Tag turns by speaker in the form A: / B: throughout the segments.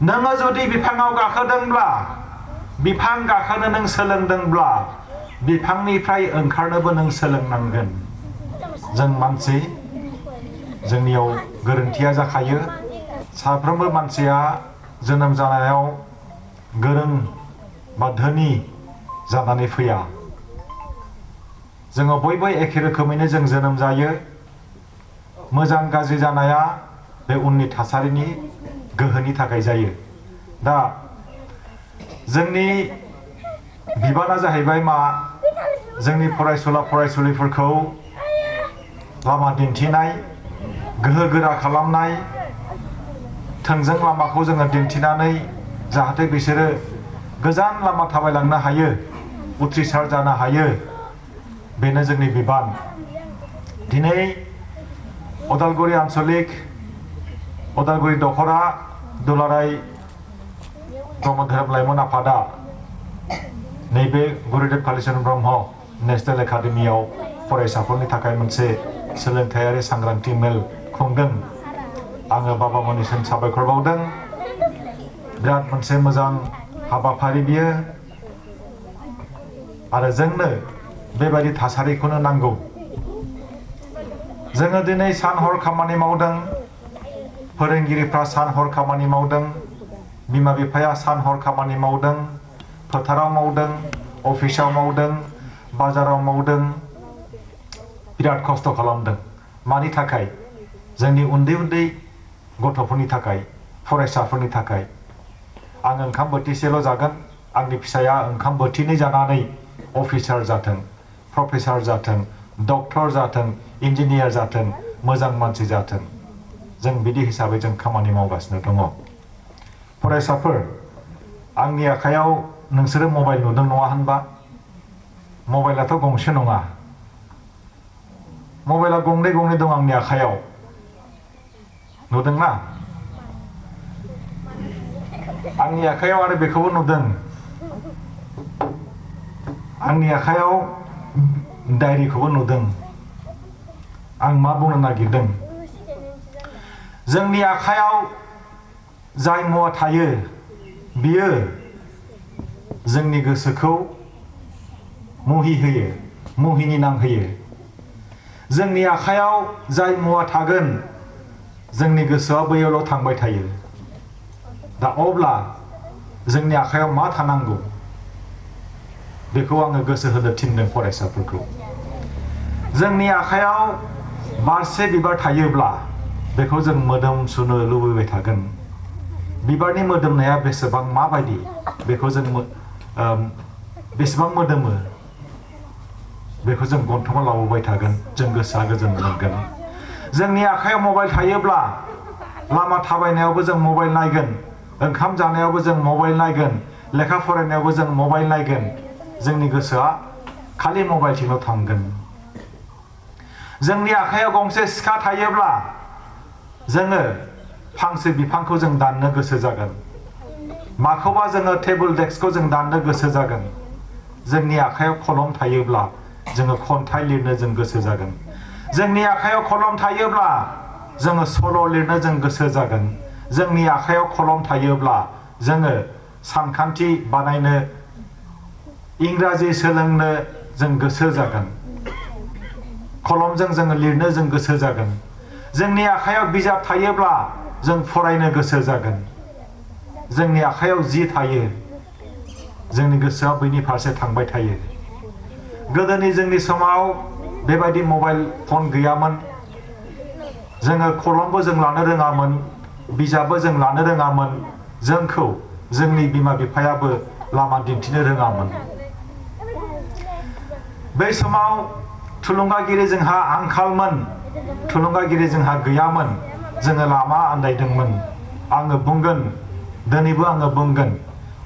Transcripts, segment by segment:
A: नोङो जुदि बिफाङाव गाखोदोंब्ला बिफां गाखोनो नों सोलोंदोंब्ला बिफांनिफ्राय ओंखारनोबो नों सोलोंनांगोन। जों मानसि जोंनियाव गोरोन्थिया जाखायो। साफ्रोमबो मानसिया जोनोम जानायाव गोरों बा धोनि जानानै फैया। जोङो बयबो एखे रोखोमैनो जों जोनोम जायो। मोजां गाज्रि जानाया बे उननि थासारिनि गोहोनि थाखाय जायो। दा जोंनि बिबाना जाहैबाय मा? जोंनि फरायसुला फरायसुलिफोरखौ लामा दिन्थिनाय, गोहो गोरा खालामनाय, थोंजों लामाखौ जोङो दिन्थिनानै जाहाथे बिसोरो गोजान लामा थाबायलांनो हायो, उथ्रिसार जानो हायो, बेनो जोंनि बिबान। दिनै उदालगुरि आन्सलिक, उदालगुरि दख'रा दुलाराय ब्रह्म धोरोम लाइमोन आफादा नैबे गुरुदेव कालिचरण ब्रह्म नेशनेल एकाडेमियाव फरायसाफोरनि थाखाय मोनसे सोलोंथायारि सांग्रांथि मेल खुंदों। आङो बाबामोननिसिम साबायखर बावदों। बिराद मोनसे मोजां हाबाफारि बियो आरो जोंनो बेबायदि थासारिखौनो नांगौ। जोङो दिनै सान हर खामानि मावदों, फोरोंगिरिफ्रा सान हर खामानि मावदों, बिमा बिफाया सान हर खामानि मावदों, फोथाराव मावदों, अफिसाव मावदों, बाजाराव मावदों, बिराद खस्थ' खालामदों। मानि थाखाय? जोंनि उन्दै उन्दै गथ'फोरनि थाखाय, फरायसाफोरनि थाखाय। आं ओंखाम बोथिसेल' जागोन, आंनि फिसाया ओंखाम बोथिनै जानानै अफिसार जाथों, प्रफेसार जाथों, डक्टर जाथों, इन्जिनियार जाथों, मोजां मानसि जाथों। जों बिदि हिसाबै जों खामानि मावगासिनो दङ। फरायसाफोर, आंनि आखायाव नोंसोरो मबाइल नुदों नङा होनबा? मबाइलाथ' गंसे नङा, मबाइला गंनै गंनै दं आंनि आखायाव। नुदोंना? आंनि आखायाव आरो बेखौबो नुदों। आंनि आखायाव डायरिखौबो नुदों। आं मा बुंनो नागिरदों? जोंनि आखायाव जाय मुवा थायो बियो जोंनि गोसोखौ मुहि होयो, मुहिनि नांहोयो। जोंनि आखायाव जाय मुवा थागोन जोंनि गोसोआ बैयावल' थांबाय थायो। दा अब्ला जोंनि आखायाव मा थानांगौ बेखौ आङो गोसो होनो थिनदों फरायसाफोरखौ। जोंनि आखायाव बारसे बिबार थायोब्ला बेखौ जों मोदोम सुनो लुबैबाय थागोन। बिबारनि मोदोमनाया बेसेबां माबायदि बेखौ जों बेसेबां मोदोमो बेखौ जों गन्थङाव लाबोबाय थागोन, जों गोसोआ गोजोन मोनगोन। जोंनि आखायाव मबाइल थायोब्ला लामा थाबायनायावबो जों मबाइल नायगोन, ओंखाम जानायावबो जों मबाइल नायगोन, लेखा फरायनायावबो जों मबाइल नायगोन। जोंनि गोसोआ खालि मबाइलथिंल' थांगोन। जोंनि आखायाव गंसे सिखा थायोब्ला जोङो फांसे बिफांखौ जों दाननो गोसो जागोन, माखौबा जोङो टेबोल डेस्कखौ जों दाननो गोसो जागोन। जोंनि आखायाव कलम थायोब्ला जोङो खन्थाइ लिरनो जों गोसो जागोन। जोंनि आखायाव कलम थायोब्ला जोङो सल' लिरनो जों गोसो जागोन। जोंनि आखायाव कलम थायोब्ला जोङो सानखान्थि बानायनो, इंराजि सोलोंनो जों गोसो जागोन। कलमजों जोङो लिरनो जों गोसो जागोन। जोंनि आखायाव बिजाब थायोब्ला जों फरायनो गोसो जागोन। जोंनि आखायाव जि थायो जोंनि गोसोआ बैनि फारसे थांबाय थायो। गोदोनि जोंनि समाव बेबायदि मबाइल फन गैयामोन। जोङो कलमबो जों लानो रोङामोन, बिजाबबो जों लानो रोङामोन। जोंखौ जोंनि बिमा बिफायाबो लामा दिन्थिनो रोङामोन। बै समाव थुलुंगागिरि जोंहा आंखालमोन, थुलुंगागिरि जोंहा गैयामोन। जोङो लामा आन्दायदोंमोन। आङो बुंगोन, दिनैबो आङो बुंगोन,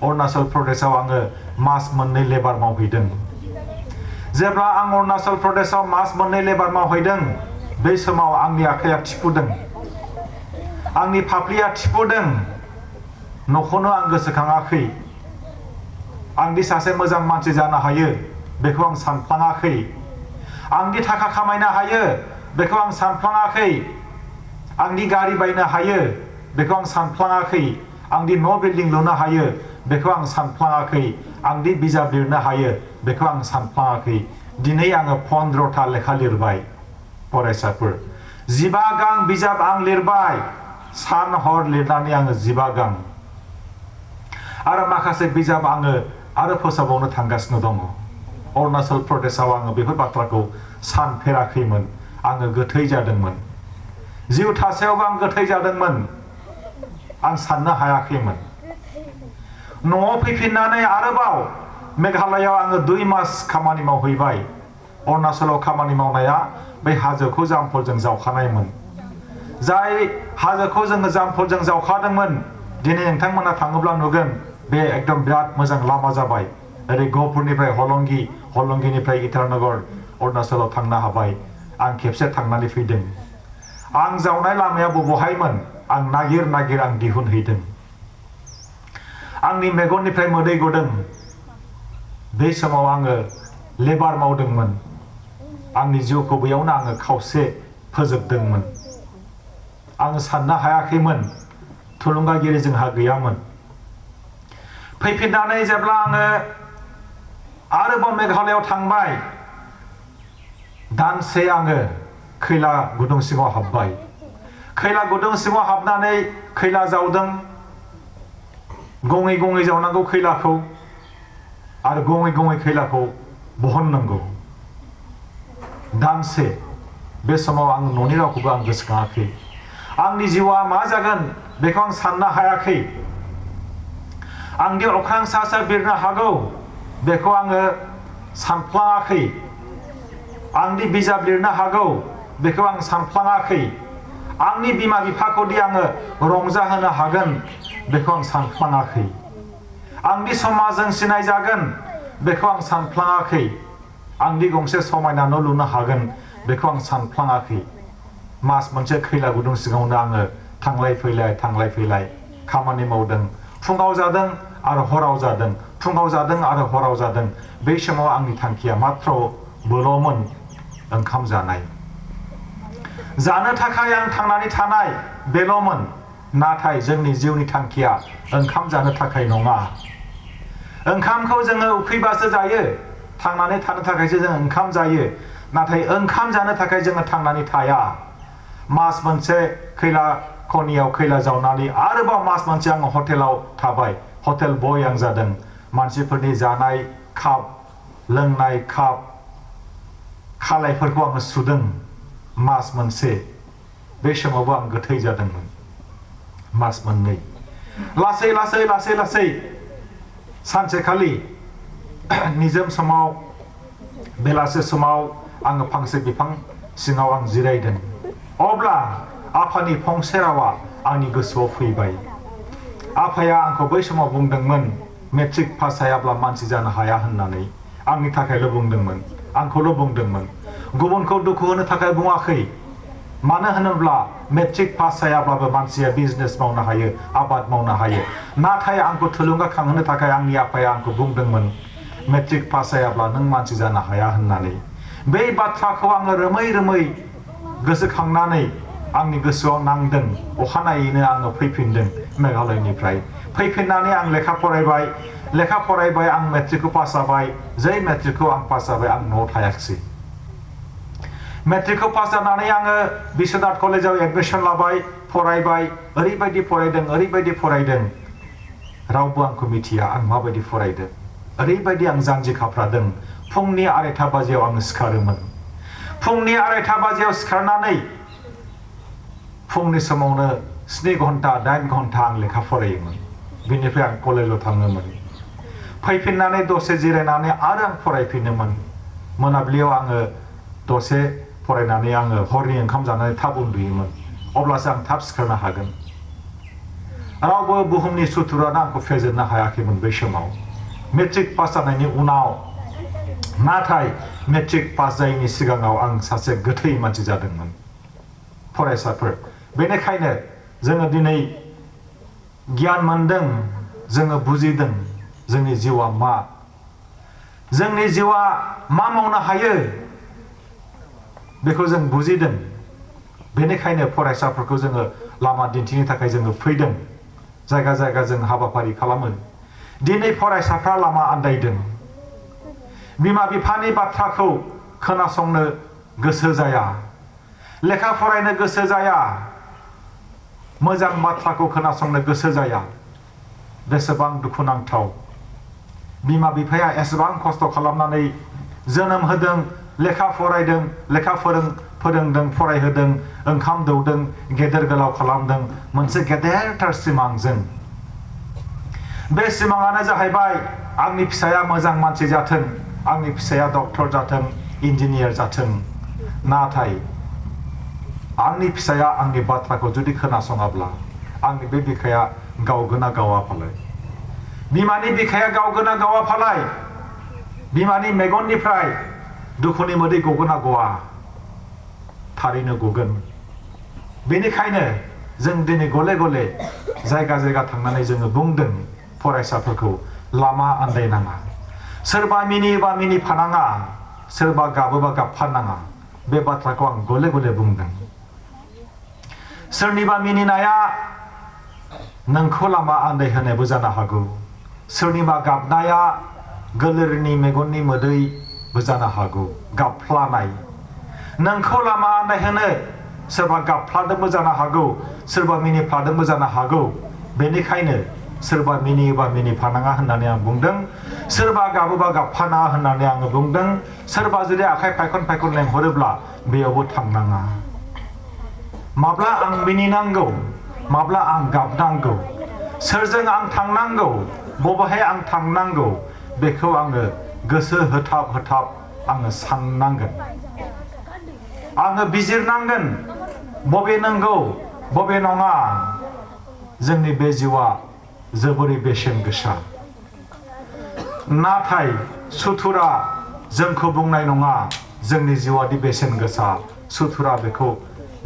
A: अरुणाचल प्रदेशआव आङो मास मोननै लेबार मावहैदों। जेब्ला आं अरुणाचल प्रदेशआव मास मोननै लेबार मावहैदों बै समाव आंनि आखाइया थिफुदों, आंनि फाफ्लिया थिफुदों। न'खौनो आं गोसोखाङाखै। आंदि सासे मोजां मानसि जानो हायो बेखौ आं सानफ्लाङाखै। आंदि थाखा खामायनो हायो बेखौ आं सानफ्लाङाखै। आंदि गारि बायनो हायो बेखौ आं सानफ्लाङाखै। आंदि न' बिल्डिं लुनो हायो बेखौ आं सानफ्लाङाखै आंदि बिजाब लिरनो हायो बेखौ आं सानफ्लाङाखै दिनै आङो 15था लेखा लिरबाय फरायसाफोर 15 गां बिजाब आं लिरबाय सान हर लिरनानै आङो 15 गां आरो माखासे बिजाब आङो आरो फोसावबावनो थांगासिनो दङ अरुणाचल प्रदेशआव आङो बेफोर बाथ्राखौ सानफेराखैमोन आङो गोथै जादोंमोन जिउ थासेयावबो आं गोथै जादोंमोन आं साननो हायाखैमोन न'आव फैफिननानै आरोबाव मेघालयआव आङो 2 मास खामानि मावहैबाय अरुणाचलाव खामानि मावनाया बै हाजोखौ जामफलजों जावखानायमोन जाय हाजोखौ जोङो जामफलजों जावखादोंमोन दिनै नोंथांमोना थाङोब्ला नुगोन बे एकदम बिराद मोजां लामा जाबाय ओरै गहपुरनिफ्राय हलंगिनिफ्राय इटानगर अरुणाचलाव थांनो हाबाय आं खेबसे थांनानै फैदों आं जावनाय लामाया बबेहायमोन आं नागिर आं दिहुनहैदों आंनि मेगननिफ्राय मोदै गदों बे समाव आङो लेबार मावदोंमोन आंनि जिउखौ बेयावनो आङो खावसे फोजोबदोंमोन आङो साननो हायाखैमोन थुलुंगागिरि जोंहा गैयामोन फैफिननानै जेब्ला आङो आरोबाव मेघालयआव थांबाय दानसे आङो खैला गुदुं सिङाव हाबबाय खैला गुदुं सिङाव हाबनानै खैला जावदों गङै जावनांगौ खैलाखौ आरो गङै खैलाखौ बहननांगौ दानसे बे समाव आं न'नि रावखौबो आं गोसोखाङाखै आंनि जिउआ मा जागोन बेखौ आं साननो हायाखै आंदि अख्रां सा बिरनो हागौ बेखौ आङो सानफ्लाङाखै आंदि बिजाब लिरनो हागौ बेखौ आं सानफ्लाङाखै आंनि बिमा बिफाखौदि आङो रंजाहोनो हागोन बेखौ आं सानफ्लाङाखै आंदि समाजजों सिनायजागोन बेखौ आं सानफ्लाङाखै आंदि गंसे समायना न' लुनो हागोन बेखौ आं सानफ्लाङाखै मास मोनसे खैला गुदुं सिङावनो आङो थांलाय फैलाय खामानि मावदों फुङाव जादों आरो हराव जादों फुङाव जादों आरो हराव जादों बै समाव आंनि थांखिया मात्र बोल'मोन ओंखाम जानाय जानो थाखाय आं थांनानै थानाय बेल'मोन नाथाय जोंनि जिउनि थांखिया ओंखाम जानो थाखाय नङा ओंखामखौ जोङो उखैबासो जायो थांनानै थानो थाखायसो जों ओंखाम जायो नाथाय ओंखाम जानो थाखाय जोङो थांनानै थाया मास मोनसे खैला खनियाव खैला जावनानै आरोबाव मास मोनसे आङो हटेलाव थाबाय हटेल बय आं जादों मानसिफोरनि जानाय काप लोंनाय काप खालायफोरखौ आङो सुदों मास मोनसे बे समावबो आं गोथै जादोंमोन मास मोननै लासै सानसेखालि निजोम समाव बेलासे समाव आङो फांसे बिफां सिङाव आं जिरायदों अब्ला आफानि फंसे रावा आंनि गोसोआव फैबाय आफाया आंखौ बै समाव बुंदोंमोन मेट्रिक पास जायाब्ला मानसि जानो हाया होननानै आंनि थाखायल' बुंदोंमोन आंखौल' बुंदोंमोन गुबुनखौ दुखु होनो थाखाय बुङाखै मानो होनोब्ला मेट्रिक पास जायाब्लाबो मानसिया बिजनेस मावनो हायो आबाद मावनो हायो नाथाय आंखौ थुलुंगाखांहोनो थाखाय आंनि आफाया आंखौ बुंदोंमोन मेट्रिक पास जायाब्ला नों मानसि जानो हाया होननानै बै बाथ्राखौ आङो रोमै गोसोखांनानै आंनि गोसोआव नांदों अखानायैनो आङो फैफिनदों मेघालयनिफ्राय फैफिननानै आं लेखा फरायबाय आं मेट्रिकखौ पास जाबाय जै मेट्रिकखौ आं पास जाबाय आं न'आव थायाखिसै मेट्रिकखौ पास जानानै आङो बिश्वनाथ कलेजाव एडमिसन लाबाय फरायबाय ओरैबायदि फरायदों रावबो आंखौ मिथिया आं माबायदि फरायदों ओरैबायदि आं जानजि खाफ्रादों फुंनि 2:30 बाजियाव आं सिखारोमोन फुंनि 2:30 बाजियाव सिखारनानै फुंनि समावनो 7 घन्टा 8 घन्टा आं लेखा फरायोमोन बिनिफ्राय आं कलेजाव थाङोमोन फैफिननानै दसे जिरायनानै आरो आं फरायफिनोमोन मोनाबिलियाव आङो दसे फरायनानै आङो हरनि ओंखाम जानानै थाब उन्दुयोमोन अब्लासो आं थाब सिखारनो हागोन रावबो बुहुमनि सुथुरानो आंखौ फेजेननो हायाखैमोन बै समाव मेट्रिक पास जानायनि उनाव नाथाय मेट्रिक पास जायैनि सिगाङाव आं सासे गोथै मानसि जादोंमोन फरायसाफोर बेनिखायनो जोङो दिनै गियान मोनदों जोङो बुजिदों जोंनि जिउआ मा मावनो हायो बेखौ जों बुजिदों बेनिखायनो फरायसाफोरखौ जोङो लामा दिन्थिनो थाखाय जोङो फैदों जायगा जायगा जों हाबाफारि खालामो दिनै फरायसाफ्रा लामा आन्दायदों बिमा बिफानि बाथ्राखौ खोनासंनो गोसो जाया लेखा फरायनो गोसो जाया मोजां बाथ्राखौ खोनासंनो गोसो जाया बेसेबां दुखुनांथाव बिमा बिफाया एसेबां खस्थ' खालामनानै जोनोम होदों लेखा फरायदों लेखा फोरोंदों फरायहोदों ओंखाम दौदों गेदेर गोलाव खालामदों मोनसे गेदेरथार सिमांजों बे सिमाङानो जाहैबाय आंनि फिसाया मोजां मानसि जाथों आंनि फिसाया डक्टर जाथों इन्जिनियार जाथों नाथाय आंनि फिसाया आंनि बाथ्राखौ जुदि खोनासङाब्ला आंनि बे बिखाया गावगोना गावा फालाय बिमानि बिखाया गावगोना गावा फालाय बिमानि मेगननिफ्राय दुखुनि मोदै गगोना गवा थारैनो गगोन बेनिखायनो जों दिनै गले गले जायगा जायगा थांनानै जोङो बुंदों फरायसाफोरखौ लामा आन्दायनाङा सोरबा मिनियोबा मिनिफानाङा सोरबा गाबोबा गाबफानाङा बे बाथ्राखौ आं गले गले बुंदों सोरनिबा मिनिनाया नोंखौ लामा आन्दायहोनायबो जानो हागौ सोरनिबा गाबनाया गोलेरनि मेगननि मोदैबो जानो हागौ गाबफ्लानाय नोंखौ लामा आन्दायहोनो सोरबा गाबफ्लादोंबो जानो हागौ सोरबा मिनिफ्लादोंबो जानो हागौ बेनिखायनो सोरबा मिनियोबा मिनिफानाङा होननानै आं बुंदों सोरबा गाबोबा गाबफानाङा होननानै आङो बुंदों सोरबा जुदि आखाइ फायखन फायखन लेंहरोब्ला बेयावबो थांनाङा माब्ला आं मिनिनांगौ माब्ला आं गाबनांगौ सोरजों आं थांनांगौ बबेहाय आं थांनांगौ बेखौ आङो गोसो होथाब होथाब आङो साननांगोन आङो बिजिरनांगोन बबे नंगौ बबे नङा जोंनि बे जिउआ जोबोरै बेसेन गोसा नाथाय सुथुरा जोंखौ बुंनाय नङा जोंनि जिउआदि बेसेन गोसा सुथुरा बेखौ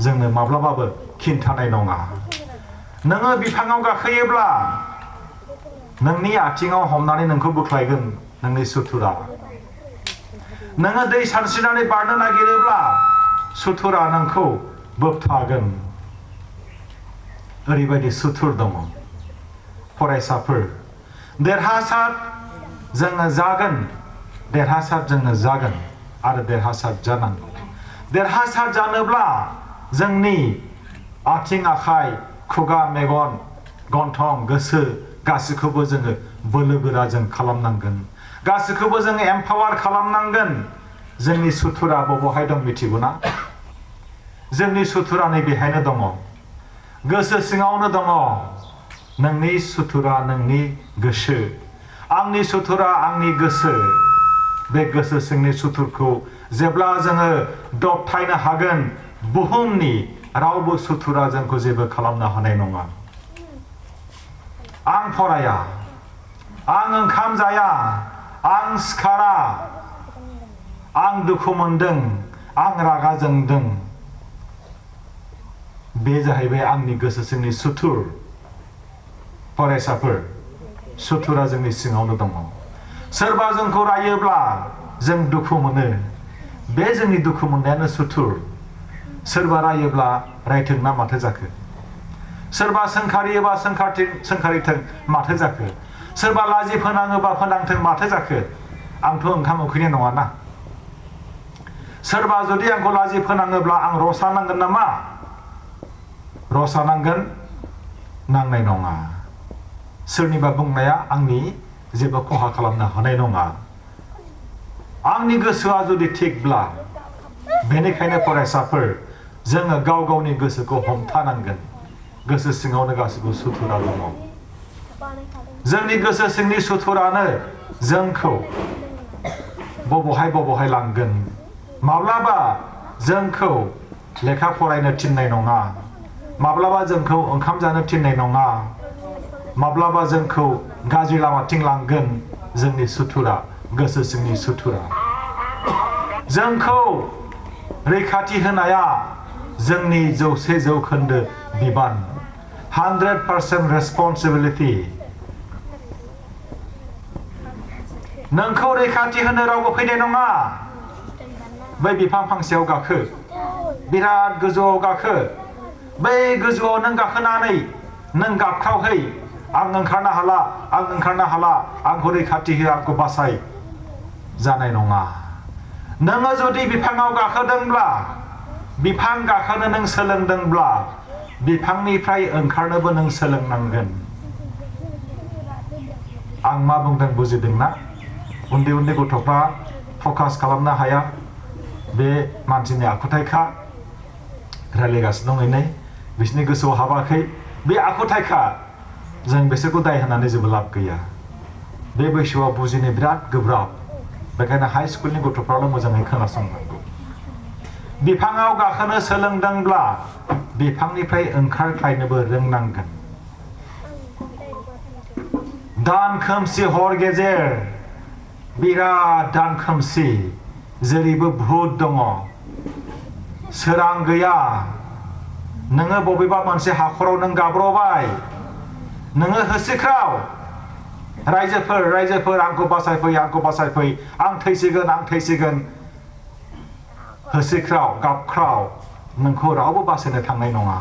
A: जोंनो माब्लाबाबो खिन्थानाय नङा नोङो बिफाङाव गाखोयोब्ला नोंनि आथिङाव हमनानै नोंखौ बोख्लायगोन नोंनि सुथुरा नोङो दै सानस्रिनानै बारनो नागिरोब्ला सुथुरा नोंखौ बोबथागोन ओरैबायदि सुथुर दङ फरायसाफोर देरहासार जोङो जागोन देरहासार जोङो जागोन आरो देरहासार जानांगौ देरहासार जानोब्ला जोंनि आथिं आखाइ खुगा मेगन गन्थं गोसो गासैखौबो जोङो बोलो गोरा जों खालामनांगोन गासैखौबो जोङो एम्पावार खालामनांगोन जोंनि सुथुरा बबेहाय दं मिथिगौना जोंनि सुथुरा नै बेहायनो दङ गोसो सिङावनो दङ नोंनि सुथुरा नोंनि गोसो आंनि सुथुरा आंनि गोसो बे गोसो सिंनि सुथुरखौ जेब्ला जोङो दबथायनो हागोन बुहुमनि रावबो सुथुरा जोंखौ जेबो खालामनो हानाय नङा आं फराया आं ओंखाम जाया आं सिखारा आं दुखु मोनदों आं रागा जोंदों बे जाहैबाय आंनि गोसो सिंनि सुथुर फरायसाफोर सुथुरा जोंनि सिङावनो दङ सोरबा जोंखौ रायोब्ला जों दुखु मोनो बे जोंनि दुखु मोननायानो सुथुर सोरबा रायोब्ला रायथों ना माथो जाखो सोरबा सोंखारियोबा सोंखारिथों माथो जाखो सोरबा लाजि फोनाङोबा फोनांथों माथो जाखो आंथ' ओंखाम उखैनाय नङाना सोरबा जुदि आंखौ लाजि फोनाङोब्ला आं रसा नांगोन नामा रसा नांगोन नांनाय नङा सोरनिबा बुंनाया आंनि जेबो खहा खालामनो हानाय नङा आंनि गोसोआ जुदि थिगब्ला बेनिखायनो फरायसाफोर जोङो गाव गावनि गोसोखौ हमथानांगोन गोसो सिङावनो गासैबो सुथुरा दङ जोंनि गोसो सिंनि सुथुरानो जोंखौ बबेहाय लांगोन माब्लाबा जोंखौ लेखा फरायनो थिननाय नङा माब्लाबा जोंखौ ओंखाम जानो थिननाय नङा माब्लाबा जोंखौ गाज्रि लामाथिं लांगोन जोंनि सुथुरा गोसो सिंनि सुथुरा जोंखौ रैखाथि होनाया जोंनि 100% बिबान 100% रेसपन्सिबिलिटि नोंखौ रैखाथि होनो रावबो फैनाय नङा बै बिफां फांसेयाव गाखो बिराद गोजौआव गाखो बै गोजौआव नों गाखोनानै नों गाबख्रावहै आं ओंखारनो हाला आंखौ रैखाथि हो आंखौ बासाय जानाय नङा नोङो जुदि बिफाङाव गाखोदोंब्ला बिफां गाखोनो नों सोलोंदोंब्ला बिफांनिफ्राय ओंखारनोबो नों सोलोंनांगोन आं मा बुंदों बुजिदोंना उन्दै उन्दै गथ'फ्रा फकास खालामनो हाया बे मानसिनि आखुथायखा रायलायगासिनो दं नै बिसोरनि गोसोआव हाबाखै बे आखुथायखा जों बिसोरखौ दाय होनानै जेबो लाब गैया बे बैसोआव बुजिनो बिराद गोब्राब बेखायनो हाई स्कुलनि गथ'फ्राल' मोजाङै खोनासंनांगौ बिफाङाव गाखोनो सोलोंदोंब्ला बिफांनिफ्राय ओंखारख्लायनोबो रोंनांगोन दान खोमसि हर गेजेर बिराद दान खोमसि जेरैबो भुत दङ सोरां गैया नोङो बबेबा मोनसे हाखराव नों गाब्रबाय नोङो होसिख्राव रायजोफोर आंखौ बासायफै आं थैसिगोन होसिख्राव गाबख्राव नोंखौ रावबो बासायनो थांनाय नङा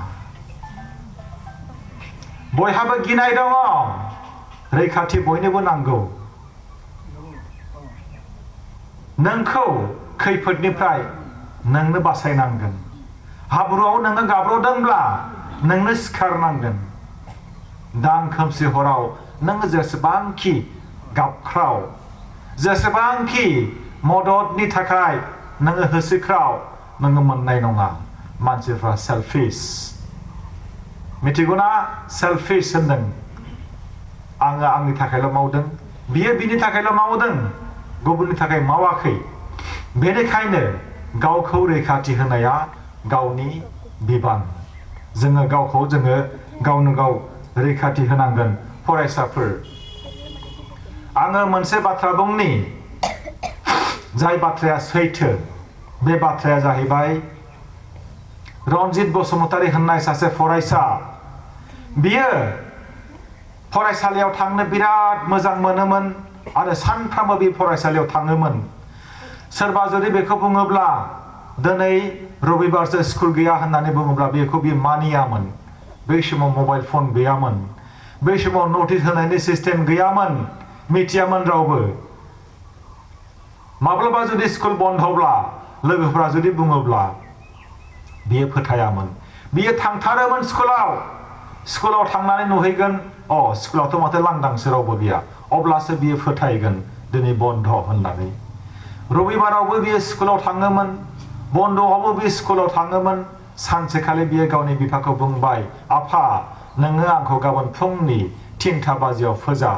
A: बयहाबो गिनाय दङ रैखाथि बयनोबो नांगौ नोंखौ खैफोदनिफ्राय नोंनो बासायनांगोन हाब्रुआव नोङो गाब्रदोंब्ला नोंनो सिखारनांगोन दान खोमसि हराव नोङो जेसेबांखि गाबख्राव जेसेबांखि मददनि थाखाय नोङो होसिख्राव नोङो मोननाय नङा मानसिफ्रा सेल्फिश मिथिगौना सेल्फिश होनदों आङो आंनि थाखायल' मावदों बियो बिनि थाखायल' मावदों गुबुननि थाखाय मावाखै बेनिखायनो गावखौ रैखाथि होनाया गावनि बिबान जोङो गावखौ गावनो गाव रैखाथि होनांगोन फरायसाफोर आङो मोनसे बाथ्रा बुंनि जाय बाथ्राया सैथो बे बाथ्राया जाहैबाय रनजित बसुमतारी होननाय सासे फरायसा बियो फरायसालियाव थांनो बिराद मोजां मोनोमोन आरो सानफ्रामबो बे फरायसालियाव थाङोमोन सोरबा जुदि बेखौ बुङोब्ला दिनै रबिबारसो स्कुल गैया होननानै बुङोब्ला बेखौ बियो मानियामोन बै समाव मबाइल फन गैयामोन बै समाव नटिस होनायनि सिस्टेम गैयामोन मिथियामोन रावबो माब्लाबा जुदि स्कुल बन्दब्ला लोगोफोरा जुदि बुङोब्ला बियो फोथायामोन बियो थांथारोमोन स्कुलाव थांनानै नुहैगोन स्कुलावथ' माथो लांदांसो रावबो गैया अब्लासो बियो फोथायगोन दिनै बन्द होननानै रबिबारावबो बियो स्कुलाव थाङोमोन बन्दआवबो बियो स्कुलाव थाङोमोन सानसेखालि बियो गावनि बिफाखौ बुंबाय आफा नोङो आंखौ गाबोन फुंनि 3टा बाजियाव फोजा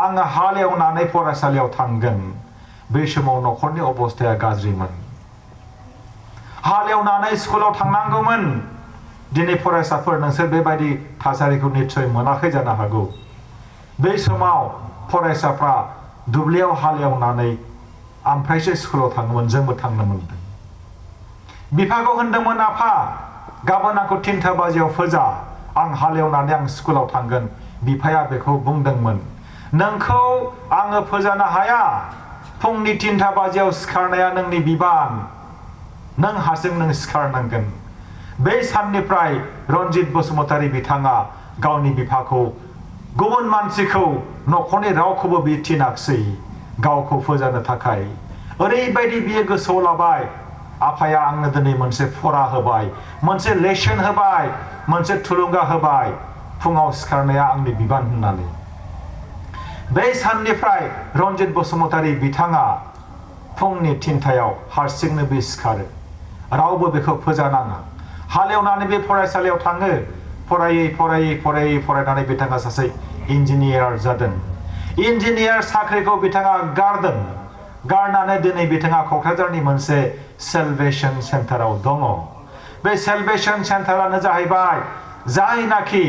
A: आङो हालेवनानै फरायसालियाव थांगोन बै समाव न'खरनि अबस्थाया गाज्रिमोन हालेवनानै स्कुलाव थांनांगौमोन दिनै फरायसाफोर नोंसोर बेबायदि थासारिखौ निश्चय मोनाखै जानो हागौ बै समाव फरायसाफ्रा दुब्लियाव हालेवनानै ओमफ्रायसो स्कुलाव थाङोमोन जोंबो थांनो मोनदों बिफाखौ होनदोंमोन आफा गाबोन आंखौ 3टा बाजियाव फोजा आं हालेवनानै आं स्कुलाव थांगोन बिफाया बेखौ बुंदोंमोन नोंखौ आङो फोजानो हाया फुंनि 3टा बाजियाव सिखारनाया नोंनि बिबान नों हारसिं नों सिखारनांगोन बै साननिफ्राय रनजित बसुमतारी बिथाङा गावनि बिफाखौ गुबुन मानसिखौ न'खरनि रावखौबो बि थिनाखसै गावखौ फोजानो थाखाय ओरैबायदि बियो गोसोआव लाबाय आफाया आंनो दिनै मोनसे फरा होबाय मोनसे लेसन होबाय मोनसे थुलुंगा होबाय फुङाव सिखारनाया आंनि बिबान होननानै बै साननिफ्राय रनजित बसुमतारी बिथाङा फुंनि 3टायाव हारसिंनो बे सिखारो रावबो बेखौ फोजानाङा हालेवनानै बे फरायसालियाव थाङो फरायनानै बिथाङा सासे इन्जिनियार जादों इन्जिनियार साख्रिखौ बिथाङा गारनानै दिनै बिथाङा क'क्राझारनि मोनसे सेलभेशन सेन्टाराव दङ बे सेलभेशन सेन्टारानो जाहैबाय जायनाखि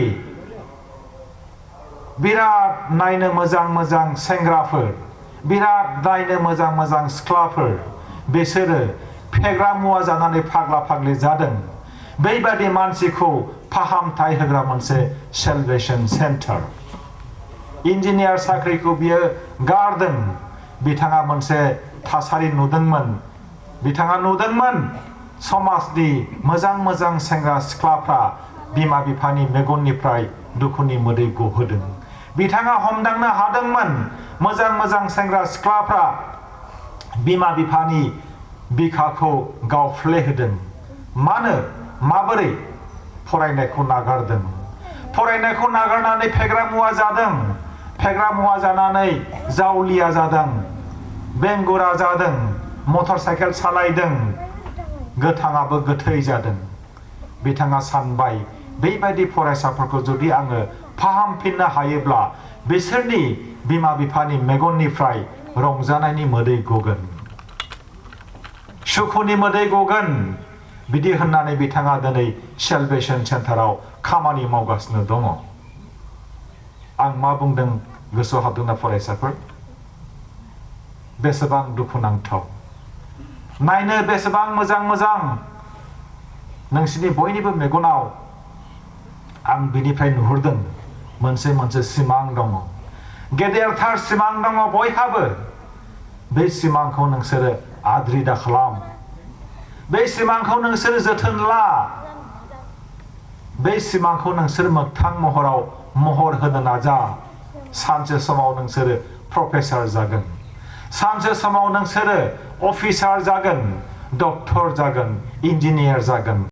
A: बिराद नायनो मोजां सेंग्राफोर बिराद नायनो मोजां सिख्लाफोर बिसोरो फेग्रा मुवा जानानै फाग्ला फाग्लि जादों बेबादि मानसिखौ फाहामथाय होग्रा मोनसे सेलभेशन सेन्टार इन्जिनियार साख्रिखौ बियो गारदों बिथाङा मोनसे थासारि नुदोंमोन बिथाङा नुदोंमोन समाजनि मोजां सेंग्रा सिख्लाफ्रा बिमा बिफानि मेगननिफ्राय दुखुनि मोदै गहोदों बिथाङा हमदांनो हादोंमोन मोजां मोजां सेंग्रा सिख्लाफ्रा बिमा बिफानि बिखाखौ गावफ्लेहोदों मानो माबोरै फरायनायखौ नागारदों फरायनायखौ नागारनानै फेग्रा मुवा जादों फेग्रा मुवा जानानै जावलिया जादों बेंगुरा जादों मटर साइकेल सालायदों गोथाङाबो गोथै जादों बिथाङा सानबाय बेबायदि फरायसाफोरखौ जुदि आङो फाहामफिननो हायोब्ला बिसोरनि बिमा बिफानि मेगननिफ्राय रंजानायनि मोदै गगोन सुखुनि मोदै गगोन बिदि होननानै बिथाङा दिनै सेलभेशन सेन्टाराव खामानि मावगासिनो दङ आं मा बुंदों गोसोआव हाबदोंना फरायसाफोर बेसेबां दुखुनांथाव नायनो बेसेबां मोजां मोजां नोंसिनि बयनिबो मेगनाव आं बिनिफ्राय नुहुरदों मोनसे सिमां दङ गेदेरथार सिमां दङ बयहाबो बे सिमांखौ नोंसोरो आद्रि दा खालाम बे सिमांखौ नोंसोरो जोथोन ला बे सिमांखौ नोंसोर मोगथां महर होनो नाजा सानसे समाव नोंसोरो प्रफेसर जागोन सानसे समाव नोंसोरो अफिसार जागोन डक्टर जागोन इन्जिनियार जागोन